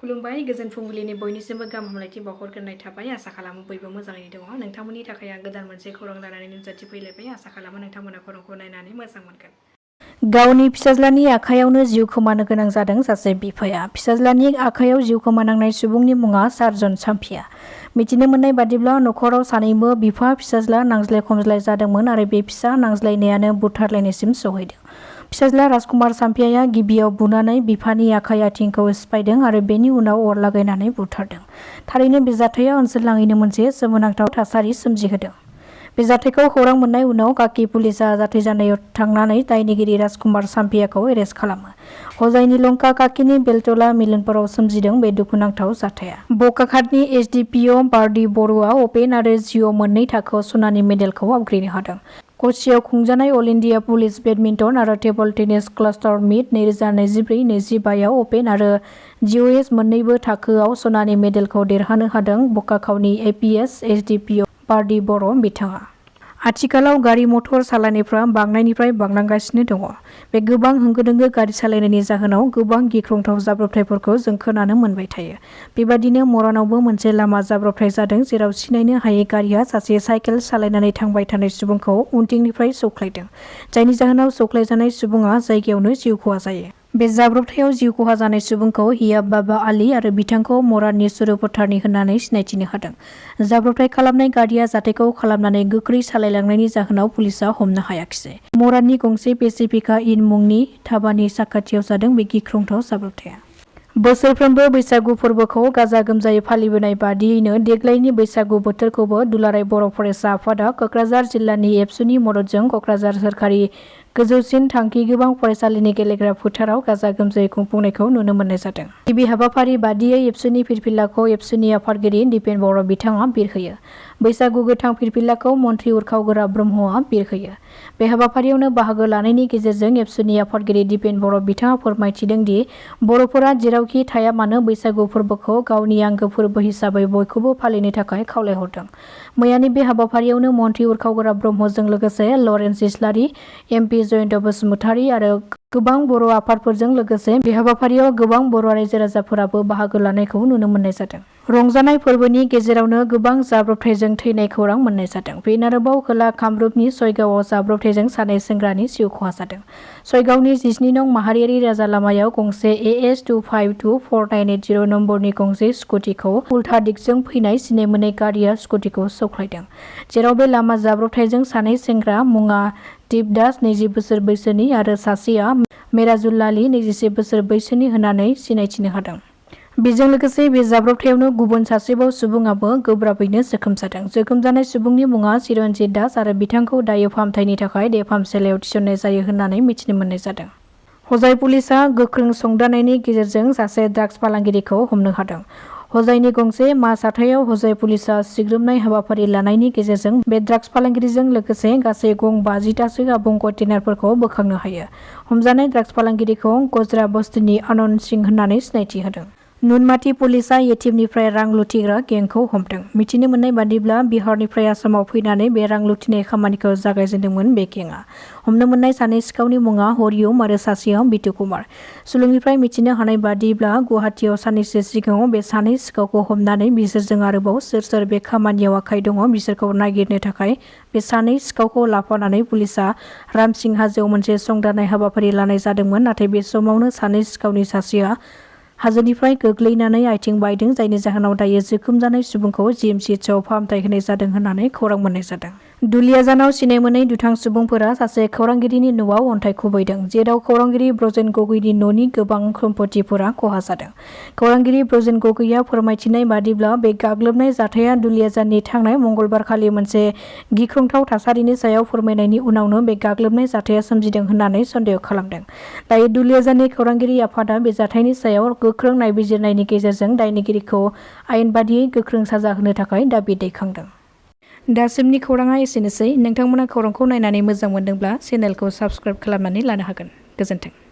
खुलुमबाय गोजोन फुंबिलिनि बयनिसिमबो गाहाम हामलायथि बावहरग्रोनाय थाबाय। आसा खालामो बयबो मोजाङैनो दङ। नोंथांमोननि थाखाय आं गोदान मोनसे खौरां लानानै नुजाथिफैलायबाय। आसा खालामो नोंथांमोना खौरांखौ नायनानै मोजां मोनगोन। गावनि फिसाज्लानि आखायावनो जिउ खोमानो गोनां जादों सासे बिफाया। फिसाज्लानि आखायाव जिउ खोमानांनाय सुबुंनि मुङा सार्जन साम्फिया। मिथिनो मोननाय बादिब्ला नखराव सानैबो बिफा फिसाज्ला नांज्लाय खमज्लाय जादोंमोन आरो बे फिसा नांज्लायनायानो बुथारलायनायसिम सौहैदों। फिसाज्ला राजकुमार साम्फियाया गिबियाव बुनानै बिफानि आखाइ आथिंखौ सिफायदों आरो बेनि उनाव अर लागायनानै बुथारदों। थारैनो बे जाथाया ओनसोलनाङैनो मोनसे सोमोनांथाव थासारि सोमजिहोदों। बे जाथायखौ खौरां मोननाय उनाव काकी पुलिसआ जाथाय जानायाव थांनानै दायनिगिरि राजकुमार साम्फियाखौ एरेस्ट खालामो। हजाइनि लंका काकीनि बेलटला मिलनपुराव सोमजिदों बे दुखुनांथाव जाथाया। बकाखातनि एसडिपिअ बारदि बर'आ अपेन आरो जिअ मोननै थाखोआव सनानि मेडेलखौ आवग्रिनो हादों। कचियाव खुंजानाय अल इन्डिया पुलिस बेडमिन्टन आरो टेबल टेनिस क्लास्टार मीट 2024-25 अपेन आरो जिअएस मोन्नैबो थाखोआव सनानि मेडेलखौ देरहानो हादों बकाखावनि एपिएस एसडिपिअ बारदि बर' बिथाङा। आथिखालाव गारि मटर सालायनायफ्रा बांनायनिफ्राय बांलांगासिनो दङ। बे गोबां होंगो-दोंगो गारि सालायनायनि जाहोनाव गोबां गिख्रंथाव जाब्रबथायफोरखौ जों खोनानो मोनबाय थायो। बेबादिनो मरानावबो मोनसे लामा जाब्रबथाय जादों जेराव सिनायनो हायै गारिया सासे साइकेल सालायनानै थांबाय थानाय सुबुंखौ उनथिंनिफ्राय सौख्लायदों। जायनि जाहोनाव सौख्लायजानाय सुबुङा जायगायावनो जिउ खहा जायो। बे जाब्रबथायाव जिउ खहा जानाय सुबुंखौ हियाब बाबा आली आरो बिथांखौ मराननि सुरुपथारनि होननानै सिनायथिनो हादों। जाब्रबथाय खालामनाय गारिया जाथायखौ खालामनानै गोख्रै सालायलांनायनि जाहोनाव पुलिसआ हमनो हायाखिसै। मराननि गंसे पेसिफिका इन मुंनि धाबानि साखाथियाव जादों बे गिख्रंथाव जाब्रबथाया। बोसोरफ्रोमबो बैसागु फोरबोखौ गाजा गोमजायै फालिबोनाय बादियैनो देग्लायनि बैसागु बोथोरखौबो दुलाराय बर' फरायसा आफादा कक्राझार जिल्लानि एबसुनि मददजों कक्राझार सोरखारि गोजौसिन थांखि गोबां फरायसालिनि गेलेग्रा फोथाराव गाजा गोमजायै खुंफुंनायखौ नुनो मोननाय जादों। गिबि हाबाफारि बादियै एबसुनि फिरफिलाखौ एबसुनि आफादगिरि दिपेन बर' बिथाङा बिरहोयो। बैसागु गोथां फिरफिलाखौ मन्थ्रि उरखावगोरा ब्रह्मआ बिरहोयो। बे हाबाफारियावनो बाहागो लानायनि गेजेरजों एबसुनि आफादगिरि दिपेन बर' बिथाङा फोरमायथिदों दि बर'फोरा जेरावखि थाया मानो बैसागु फोरबोखौ गावनि आंगो फोरबो हिसाबै बयखौबो फालिनो थाखाय खावलायहरदों। मैयानि बे हाबाफारियावनो मन्थ्रि उरखावगोरा ब्रह्मजों लोगोसे लरेन्स इस्लारि, एमपि जयन्त बसुमतारी आरो गोबां बर' आफादफोरजों लोगोसे बे हाबाफारियाव गोबां बर' रायजो राजाफोराबो बाहागो लानायखौ नुनो मोननाय जादों। रंजानाय फोरबोनि गेजेरावनो गोबां जाब्रबथायजों थैनाय खौरां मोननाय जादों। फिन आरोबाव खोला कामरुपनि सयगावआव जाब्रबथायजों सानै सेंग्रानि जिउ खहा जादों। सयगावनि 17 नं माहारियारि राजा लामायाव गंसे AS 25249880 नम्बरनि गंसे स्कुटिखौ उल्था दिगजों फैनाय सिनाय मोनै गारिया स्कुटिखौ सौख्लायदों। जेराव बे लामा जाब्रबथायजों सानै सेंग्रा मुङा दिपदास 20 बोसोर बैसोनि आरो सासेया मेराजुल्लालि 21 बोसोर बैसोनि होननानै सिनायथिनो हादों। बेजों लोगोसे बे जाब्रबथायावनो गुबुन सासेबाव सुबुङाबो गोब्राबैनो जोखोम जादों। जोखोम जानाय सुबुंनि मुङा चिरन्जित दास आरो बिथांखौ दायो फाहामथायनि थाखाय देहा फाहामसालियाव थिसननाय जायो होननानै मिथिनो मोननाय जादों। हजाइ पुलिसआ गोख्रों संदाननायनि गेजेरजों सासे ड्राग्स फालांगिरिखौ हमनो हादों। हजाइनि गंसे माजहाथायाव हजाइ पुलिसआ सिग्रोमनाय हाबाफारि लानायनि गेजेरजों बे ड्राग्स फालांगिरिजों लोगोसे गासै गं 50तासो आबुं कन्टेनारफोरखौ बोखांनो हायो। हमजानाय ड्राग्स फालांगिरिखौ गजरा बस्तिनि आनन्द सिंह होननानै सिनायथि होदों। नुनमाथि पुलिसआ येटिमनिफ्राय रां लुथिग्रा गेंखौ हमदों। मिथिनो मोननाय बादिब्ला बिहारनिफ्राय आसामाव फैनानै बे रां लुथिनाय खामानिखौ जागायजेनदोंमोन बे गेंआ। हमनो मोननाय सानै सिखावनि मुङा हरिओम आरो सासेया बितु कुमार। सुलुंनिफ्राय मिथिनो हानाय बादिब्ला गुवाहाटियाव साननैसो सिगाङाव बे सानै सिखावखौ हमनानै बिसोरजों आरोबाव सोर सोर बे खामानियाव आखाइ दङ बिसोरखौ नागिरनो थाखाय बे सानै सिखावखौ लाफानानै पुलिसआ रामसिं हाजोआव मोनसे संदाननाय हाबाफारि लानाय जादोंमोन। नाथाय बे समावनो सानै सिखावनि सासेया हाजोनिफ्राय गोग्लैनानै आथिं बायदों जायनि जाहोनाव दायो जोखोम जानाय सुबुंखौ जिएमसिएचआव फाहामथाय होनाय जादों होननानै खौरां मोननाय जादों। दुलियाजानाव सिनाय मोनै दुथां सुबुंफोरा सासे खौरांगिरिनि न'आव अन्थाइ खुबैदों। जेराव खौरांगिरि ब्रजेन गगैनि न'नि गोबां सम्पथिफोरा खहा जादों। खौरांगिरि ब्रजेन गगैया फोरमायथिनाय बादिब्ला बे गाग्लोबनाय जाथाया दुलियाजाननि थांनाय मंगलबारखालि मोनसे गिख्रंथाव थासारिनि सायाव फोरमायनायनि उनावनो बे गाग्लोबनाय जाथाया सोमजिदों होननानै सन्देह खालामदों। दायो दुलियाजाननि खौरांगिरि आफादा बे जाथायनि सायाव गोख्रों नायबिजिरनायनि गेजेरजों दायनिगिरिखौ आयेन बादियै गोख्रों साजा होनो थाखाय दाबि दैखांदों। दासिमनि खौराङा एसेनोसै। नोंथांमोना खौरांखौ नायनानै मोजां मोनदोंब्ला चेनेलखौ साबस्क्राइब खालामनानै लानो हागोन। गोजोन्थों।